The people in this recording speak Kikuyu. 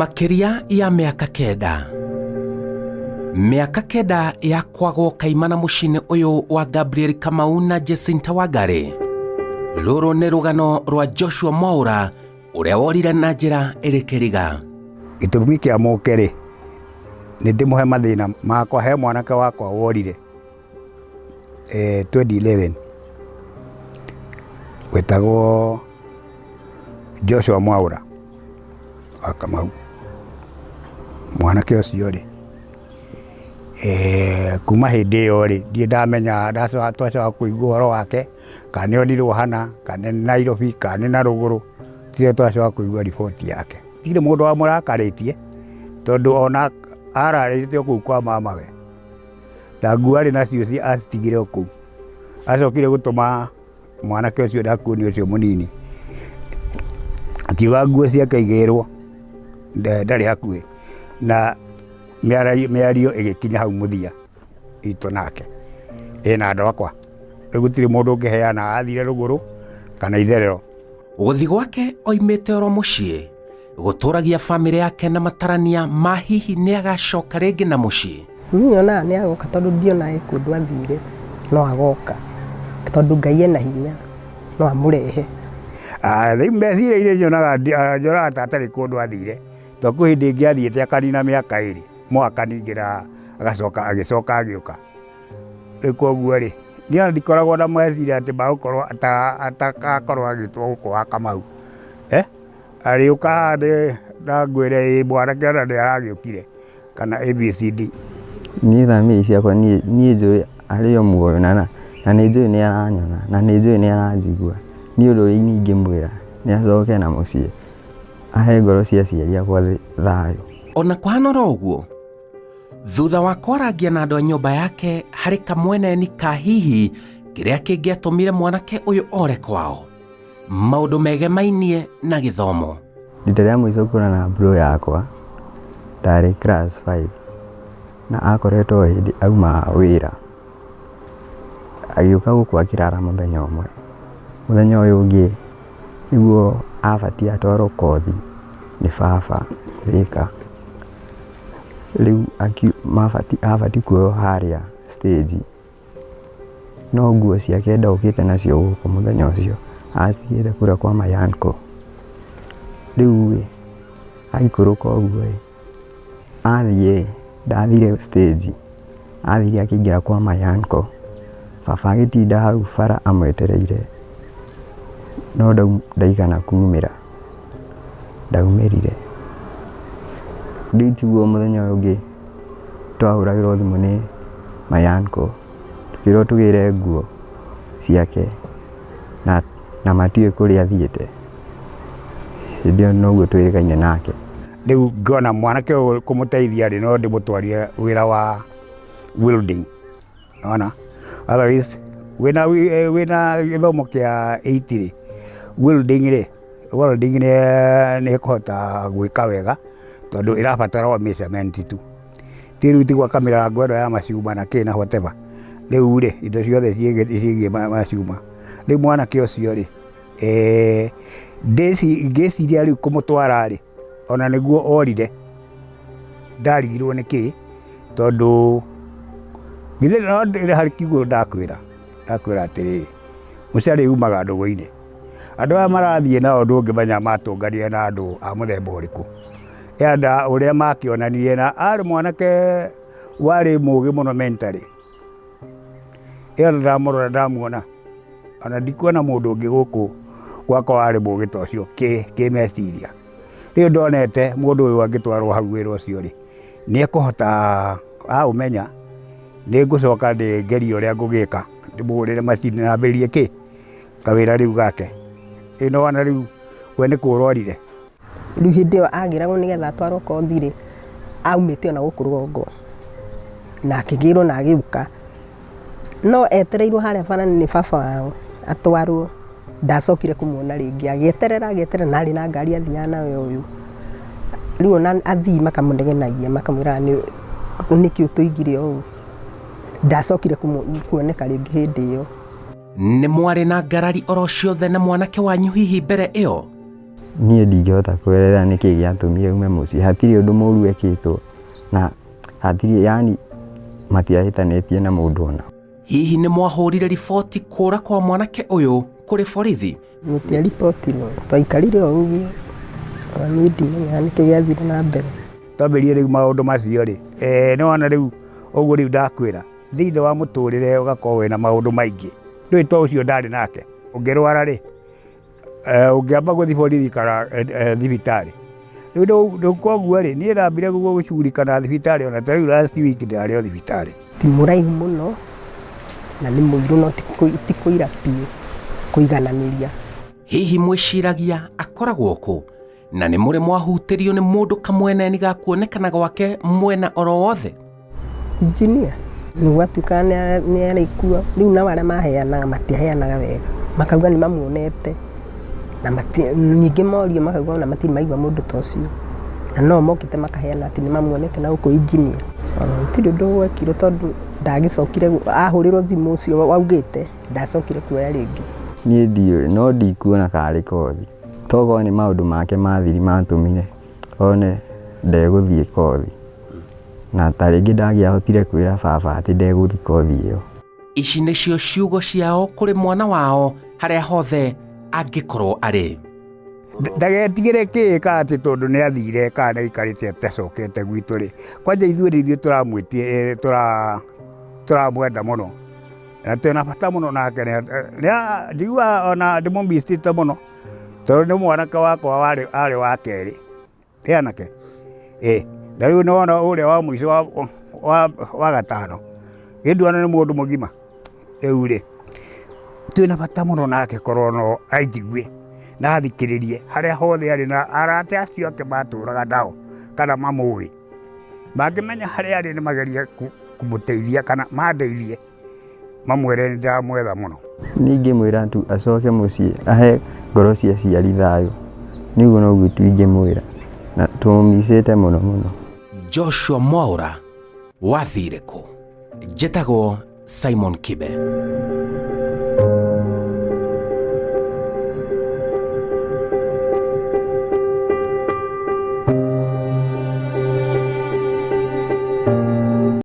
Makĩria ya mĩaka 9, mĩaka 9 ya kwagwo kaimana mũciĩ-inĩ ũyũ wa Gabriel Kamau na Jacinta Wangari. Rũrũ nĩ rũgano rwa Joshua Mwaũra ũrĩa worire na njĩra ĩrĩ kĩriga. Gĩtũmi kĩa mũke rĩ, nĩ ndĩmũhe mathĩna makwa. He mwanake wakwa worire 2011 wetagwo Joshua Mwaũra wa Kamau. Mwanake ũcio rĩ, kuma hĩndĩ ĩyo rĩ, ndirĩ ndamenya, twacoka kũigua ũhoro wake kana nĩ onirwo hana, kana nĩ Nairobi, kana nĩ na rũgũrũ, tirĩ twacoka kũigua riboti yake. Gũtirĩ mũndũ wamũrakarĩtie tondũ ona ararĩte o kũu kwa mamawe, na nguo arĩ nacio acitigire o kũu. Acokire gũtũma mwanake ũcio ndakuonio ũcio mũnini, akiuga nguo ciake igĩrwo, ndarĩ hakuhĩ, na mĩario ĩgĩkinya hau mũthia itũ nake, ĩ na andũ akwa. Rĩu gũtirĩ mũndũ ũngĩheana athire rũgũrũ kana itherero. Gũthiĩ gwake oimĩte oro mũciĩ gũtũragia bamĩrĩ yake na matarania ma hihi nĩ agacoka rĩngĩ na mũciĩ. Niĩ nyonaga nĩ agoka tondũ ndionaga he kũndũ athire, no agoka tondũ Ngai ena hinya, no amũrehe. Rĩu meciria-inĩ nyonaga ta atarĩ kũndũ athire, tondũ kwĩ hĩndĩ ĩngĩ athiĩte akanina mĩaka 2, mwaka ningĩ na agacoka agĩcoka agĩũka. Rĩu koguo rĩ, niĩ ona ndikoragwo na meciria atĩ magũkorwo atagakorwo agĩtwo gũkũ wa Kamau. Arĩũka haha na ngwĩre ĩ mwanake ona nĩ aragĩũkire kana ABCD. Niĩ thamiri ciakwa niĩ njũĩ arĩ o muoyo na nĩ njũĩ nĩ aranyona na nĩ njũĩ nĩ aranjigua. Niĩ ũndũ ũrĩa ingĩmwĩra nĩ acoke na mũciĩ ahe ngoro cia aciari akwa thayũ. Ona kũhana oro ũguo, thutha wa kwarangia na andũ a nyũmba yake harĩ kamweneni ka hihi kĩrĩa kĩngĩatũmire mwanake ũyũ ore kwao, maũndũ megemainie na gĩthomo. Rita rĩa mũico kuonana na bro yakwa ndarĩ class 5 na akoretwo o hĩndĩ auma wĩra agĩũka gũkũ akĩrara mũthenya ũmwe. Mũthenya ũyũ ũngĩ nĩguo abatiĩ atwarwo kothi nĩ baba Thĩka. Rĩu abatiĩ kuoywo harĩa stage. No nguo ciake ndokĩte nacio gũkũ mũthenya ũcio, acitigĩte kũrĩa kwa my uncle. Rĩu ĩ, aikũrũka ũguo ĩ, athiĩ ĩ, ndathire stage, athire akĩingĩra kwa my uncle. Baba agĩtinda hau bara amwetereire, no ndaigana kumĩra, ndaumĩrire. Rĩu tiguo mũthenya ũyũ ũngĩ twahũragĩrwo thimũ nĩ my uncle tũkĩrwo tũgĩre nguo ciake na matiũĩ kũrĩa athiĩte. Hĩndĩ ĩyo noguo twĩrĩgaine nake. Rĩu ngona mwanake ũyũ kũmũteithia rĩ, no ndĩmũtwarire wĩra wa welding, nĩwona? Otherwise wĩna gĩthomo kĩa eight rĩ, welding rĩ, welding nĩ ĩkũhota gwĩka wega tondũ ĩrabatara o measurement tu. Ti rĩu ti gwaka mĩrango ĩno ya macuma na kĩ na whatever. Rĩu rĩ, indo ciothe ciĩgiĩ macuma. Rĩu mwanake ũcio rĩ, ngĩciria rĩu kũmũtwara rĩ, ona nĩguo orire, ndarigirwo nĩkĩ, tondũ githĩ no harĩ kiugo ndakwĩra, ndakwĩra atĩrĩrĩ, mũcarĩ umaga ndũgũ-inĩ. Andũ aya marathiĩ nao ndũngĩmenya matũnganire na andũ a mũthemba ũrĩkũ. And ũrĩa makĩonanirie na arĩ mwanake warĩ mũgĩ mũno mentally. Ĩyo ndamũrora ndamuona, ona ndikuona mũndũ ũngĩ gũkũ gwakwa warĩ mũgĩ ta ũcio kĩmeciria. Rĩu ndonete mũndũ ũyũ angĩtwarwo hau wĩra ũcio rĩ, nĩ ekũhota aũmenya, nĩ ngũcoka ngerie ũrĩa ngũgĩka ndĩmũgũrĩre macini na ambĩrĩrie kĩ, kawĩra rĩu gake. Ĩ nĩwona rĩu we nĩ kũra orire. Rĩu hĩndĩ ĩyo agĩragwo nĩgetha atwarwo kothi rĩ, aumĩte ona gũkũ rũgongo na akĩgĩrwo na agĩũka. No etereirwo harĩa bara nĩ baba wao atwarwo, ndacokire kũmuona rĩngĩ. Agĩeterera agĩeterera na arĩ na ngari athiaga nayo ũyũ. Rĩu ona athii makamũnegenagia makamwĩraga nĩkĩ ũtũigire ũũ. Ndacokire kuoneka rĩngĩ hĩndĩ ĩyo. Nĩ mwarĩ na ngarari oro ciothe na mwanake wanyu hihi mbere ĩyo? Niĩ ndingĩhota kwerethera nĩkĩ gĩatũmire aume mũciĩ, hatirĩ ũndũ mũru ekĩtwo na hatirĩ yani matiahĩtanĩtie na mũndũ ona. Hihi nĩ mwahũrire riboti kũra kwa mwanake ũyũ kũrĩ borithi? Gũtiaribotirwo, twaikarire o ũguo, ona niĩ ndimenyaga nĩkĩ gĩathire na mbere. Twambĩrĩrie rĩu maũndũ macio rĩ, nĩ wona rĩu ũguo rĩu ndakwĩra, thĩinĩ wa mũtũrĩre ũgakorwo wĩna maũndũ maingĩ, ndũĩ to ũcio ndarĩ nake, ũngĩrwara rĩ, ũngĩamba gũthiĩ borithi kana thibitarĩ. Rĩu koguo rĩ, niĩ ndambire gũcugurika na thibitarĩ ona ta rĩu last week ndĩrarĩ o thibitarĩ. Ti mũraihu mũno na nĩ mũirũ no ti kũira biũ kũigananĩria. Hihi mwĩciragia akoragwo kũ? Na nĩ mũrĩ mwahutĩrio nĩ mũndũ kamweneni ga kuonekana gwake mwena oro wothe? Engineer nĩ gwatuĩkaga nĩ arĩ kuo, rĩu nao arĩa maheanaga matiaheanaga wega, makauga nĩ mamuonete na ningĩ morio makauga ona matirĩ maigua mũndũ ta ũcio, na no mokĩte makaheana atĩ nĩ mamuonete na gũkũ engineer. Ona gũtirĩ ũndũ gwekirwo tondũ ndagĩcokire, ahũrĩrwo thimũ ũcio waugĩte ndacokire kuoya rĩngĩ. Niĩ ndiũĩ no ndikuona karĩ kothi, tokorwo nĩ maũndũ make ma thiri matũmire one ndegũthiĩ kothi, na ta rĩngĩ ndangĩahotire kwĩra baba atĩ ndegũthiĩ kothi ĩyo. Ici nĩcio ciugo ciao kũrĩ mwana wao harĩa hothe angĩkorwo arĩ. Ndagetigĩre kĩ ka atĩ tondũ nĩ athire kana nĩ aikarĩte atacokete gwitũ rĩ, kwanja ithuĩ nĩ ithuĩ tũramwĩtie tũramwenda mũno na twĩna bata mũno nake, njiguaga ona ndĩmũmicĩte mũno tondũ nĩ mwanake wakwa arĩ wa kerĩ, ĩ anake ĩ na rĩu nĩ wona ũrĩa wa mũico wa gatano ĩ nduona nĩ mũndũ mũgima. Rĩu rĩ, twĩna bata mũno nake korwo no anjigue na athikĩrĩrie harĩa hothe arĩ na arata acio ake matũraga nao kana mamũĩ, mangĩmenya harĩa arĩ nĩ magerie kũmũteithia kana mandeithie mamwĩre nĩ ndĩramwetha mũno. Niĩ ingĩmwĩra tu acoke mũciĩ ahe ngoro cia aciari thayũ, niĩ ũguo noguo tu ingĩmwĩra na tũmũmicĩte mũno mũno. Joshua Mwaura wathire kũ? Njĩtagwo Simon Kibe.